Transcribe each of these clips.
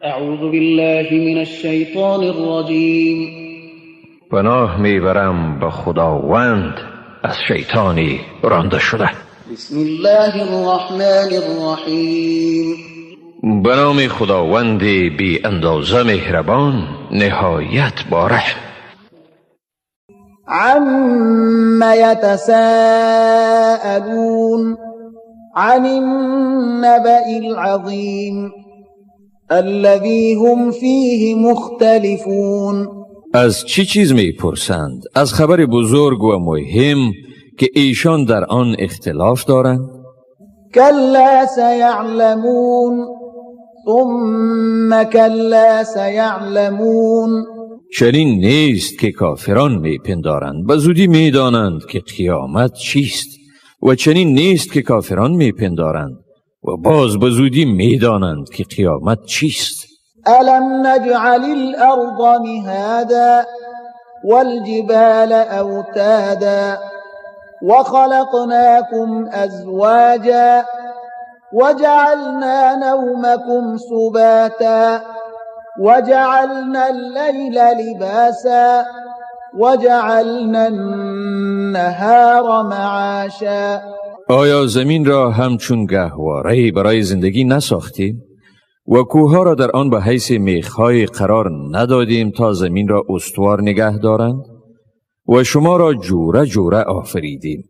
اعوذ بالله من الشیطان الرجیم. پناه میبرم به خداوند از شیطانی رانده شده. بسم الله الرحمن الرحیم. به نام خداوند بی اندازه مهربان، نهایت باره. عم یتساءلون عن النبأ العظیم الذی هم فیه مختلفون. از چی چیز میپرسند؟ از خبر بزرگ و مهم که ایشان در آن اختلاف دارند؟ کلا سیعلمون ثم کلا سیعلمون. چنین نیست که کافران میپندارند، به زودی میدانند که قیامت چیست، و چنین نیست که کافران میپندارند و باز به زودی میدانند که قیامت چیست. الم نجعل الارض مهادا والجبال اوتادا وخلقناكم ازواجا وجعلنا نومكم سباتا وجعلنا اللیل لباسا وجعلنا النهار معاشا. آیا زمین را همچون گهواره‌ای برای زندگی نساختیم و کوه‌ها را در آن به حیث میخ‌های قرار ندادیم تا زمین را استوار نگه دارند؟ و شما را جوره جوره آفریدیم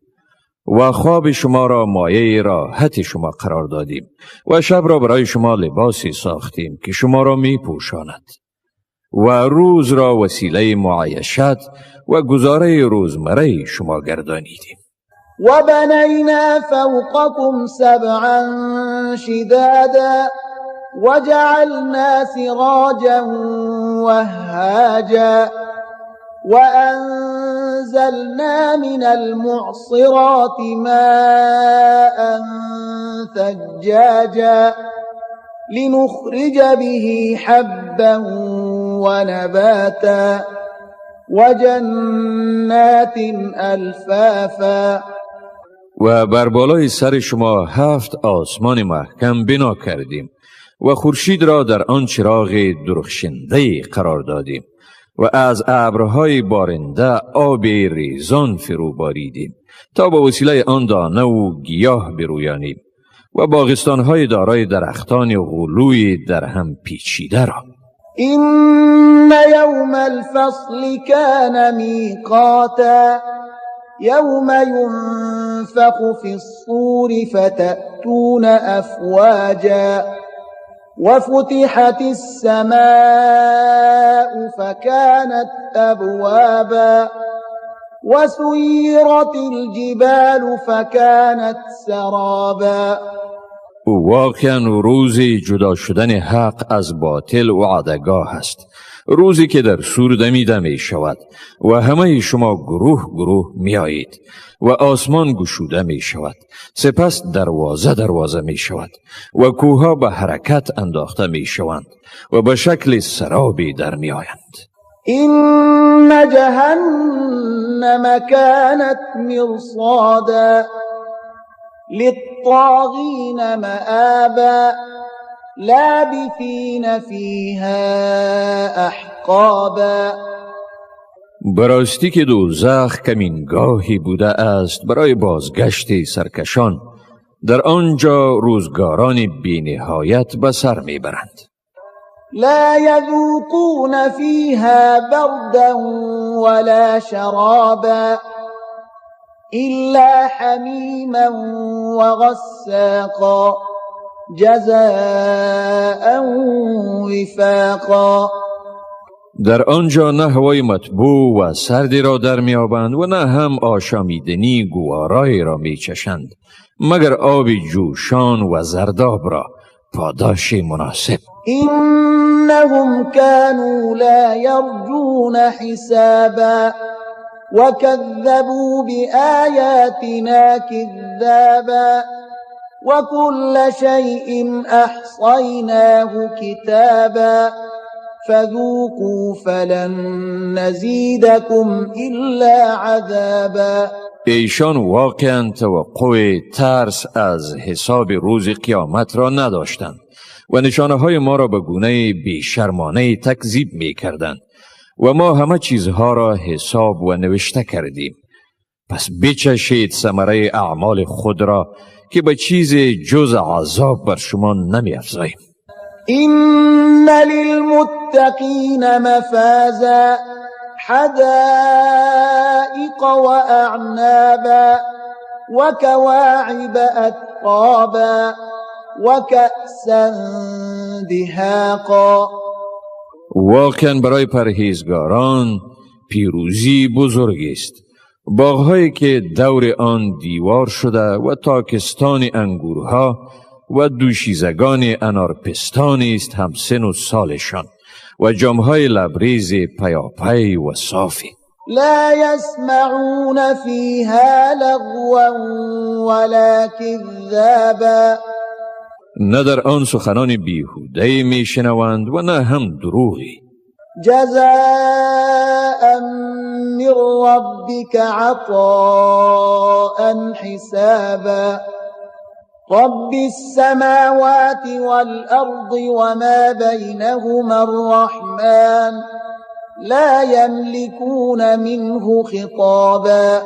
و خواب شما را مایه راحت شما قرار دادیم و شب را برای شما لباسی ساختیم که شما را می پوشاند و روز را وسیله معایشت و گزاره روزمره شما گردانیدیم. و بنینا فوقکم سبعا شدادا وجعلنا سراجا وهاجا وأنزلنا من المعصرات ماء ثجاجا لنخرج به حبا ونباتا وجنات ألفافا. و بر بالای سر شما 7 آسمان محکم بنا کردیم و خورشید را در آن چراغ درخشنده قرار دادیم و از ابرهای بارنده آب ریزان فرو باریدیم تا با وسیله آن دانه و گیاه برویانیم و باغستانهای دارای درختان غلوی در هم پیچیده را. این یوم الفصل کان میقاتا یوم ینفخ فی الصور فتأتون افواجا وفتحت السماء فكانت أبوابا وسيرت الجبال فكانت سرابا. واقعا روز جدا شدن حق از باطل وعدگاه است، روزی که در صور دمیده می شود و همه شما گروه گروه می آیید و آسمان گشوده می شود، سپس دروازه دروازه می شود و کوهها به حرکت انداخته می شوند و به شکل سرابی در می آیند. این جهنم کانت مرصادا للطاغین مآبا لابثین فیها احقابا. براستی که دوزخ کمینگاهی بوده است برای بازگشت سرکشان، در آنجا روزگاران بی نهایت به سر میبرند. لا یذوقون فیها بردا ولا شرابا الا حمیما وغساقا جزاء وفاقا. در آنجا نه هوای مطبوع و سردی را در می‌یابند و نه هم آشامیدنی گوارایی را می‌چشند، مگر آب جوشان و زرداب را، پاداش مناسب. انهم كانوا لا یرجون حسابا وكذبوا بآیاتنا كذابا وكل شيء احصیناه کتابا فذوقوا فلن نزیدکم الا عذابا. ایشان واقعا توقع ترس از حساب روز قیامت را نداشتند و نشانه های ما را به گونه بیشرمانه تکذیب می کردند و ما همه چیزها را حساب و نوشته کردیم. پس بچشید ثمره اعمال خود را که به چیز جز عذاب بر شما نمی افزاییم. إن للمتقين مفازا حدائق وأعنابا وكواعب أترابا وكأسا دهاقا. واقعا برای پرهیزگاران پیروزی بزرگی است. باغهایی که دور آن دیوار شده و تاکستان انگورها و دوشیزگان انارپستان است همسن و سالشان و جامهای لبریز پیاپی و صافی. لا يسمعون فيها لغوا ولا كذابا. نه در آن سخنان بیهوده می شنوند و نه هم دروغی. جزاء من ربك عطاء حسابا. رب السماوات والأرض وما بينهما الرحمن لا يملكون منه خطابا.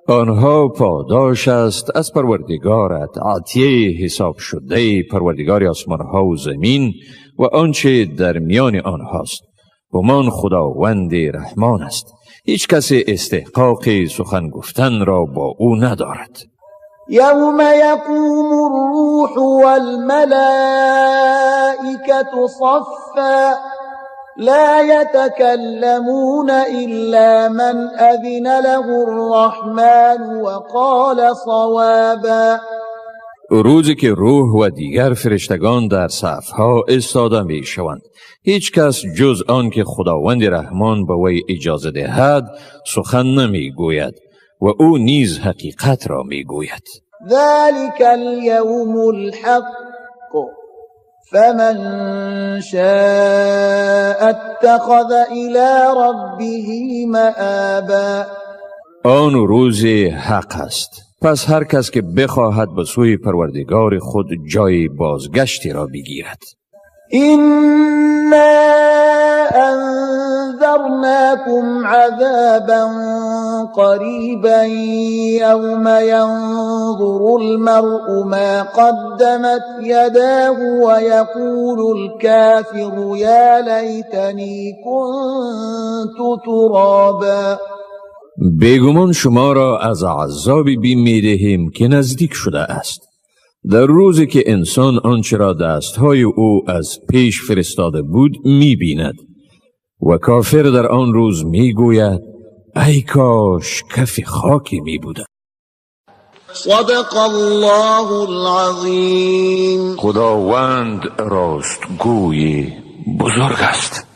آنها پاداش است از پروردگارت، عطیه حساب شده پروردگار آسمانها و زمین و آنچه در میان آنهاست. همان خداوند رحمان است. هیچ کس استحقاق سخن گفتن را با او ندارد. یوم یقوم الروح والملائکة صفا لا يتكلمون إلا من أذن له الرحمن وقال صوابا. روزی که روح و دیگر فرشتگان در صفها ایستاده می شوند، هیچ کس جز آن که خداوند رحمان به وی اجازه دهد سخن نمی گوید و او نیز حقیقت را می گوید. ذلك اليوم الحق فمن شاء اتخذ إلى ربه مآبا. آن روز حق است، پس هر کس که بخواهد به سوی پروردگار خود جای بازگشتی را بگیرد. إنا أنذرناكم عذابا قريبا يوم ينظر المرء ما قدمت يداه ويقول الكافر يا ليتني كنت ترابا. بیگمان شما را از عذابی بیم می‌دهیم که نزدیک شده است، در روزی که انسان آنچه را دستهای او از پیش فرستاده بود می‌بیند و کافر در آن روز می‌گوید ای کاش کف خاکی می‌بودم. صدق الله العظیم. خداوند راستگوی بزرگ است.